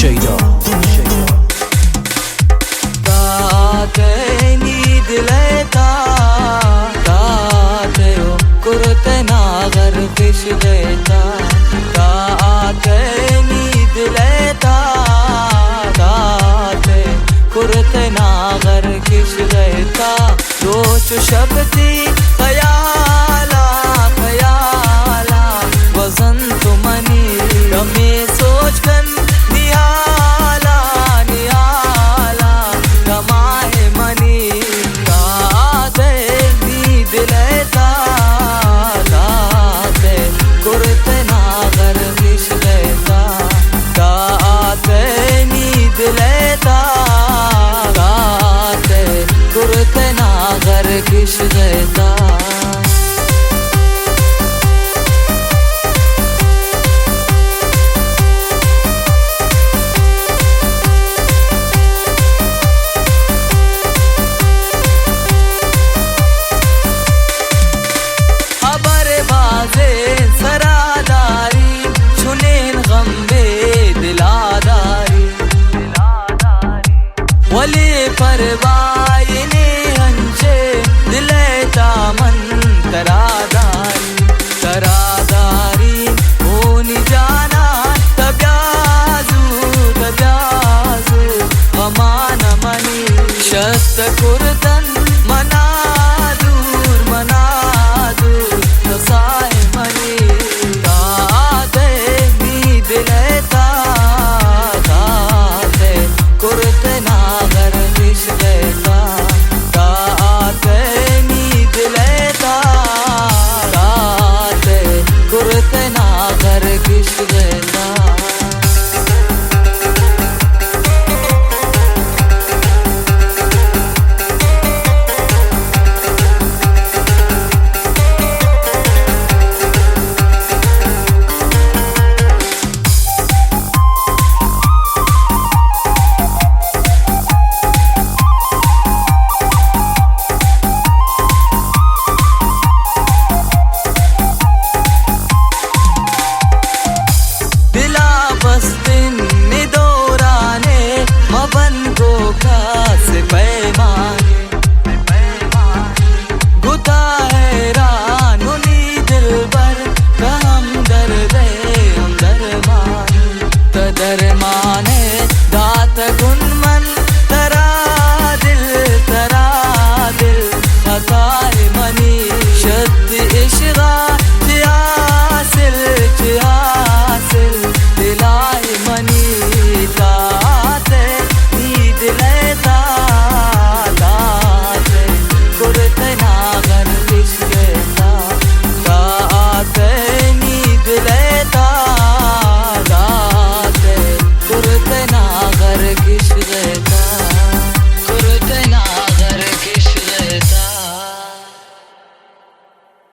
شیدا، شیدا۔ تا تئی نی دل ءِ تا، تا تئی کرت ناغر کش گئے تا، تا تئی نی دل ءِ تا، تا تئی کرت ناغر کش گئے تا۔ روچ و شپ تئی خیالا، خیالا گوزنت منی، کمے سوچ کن نیالا، نیالا کمائے منی۔ تا تئی نی دل ءِ تا، تا تئی کرت ناغر کش گئے تا، تا تئی نی دل ءِ تا، تا تئی کرت ناغر کش گئے تا۔ ہبر بازیں سرا داری، چنین غم بے دلا داری، ولی پرواہ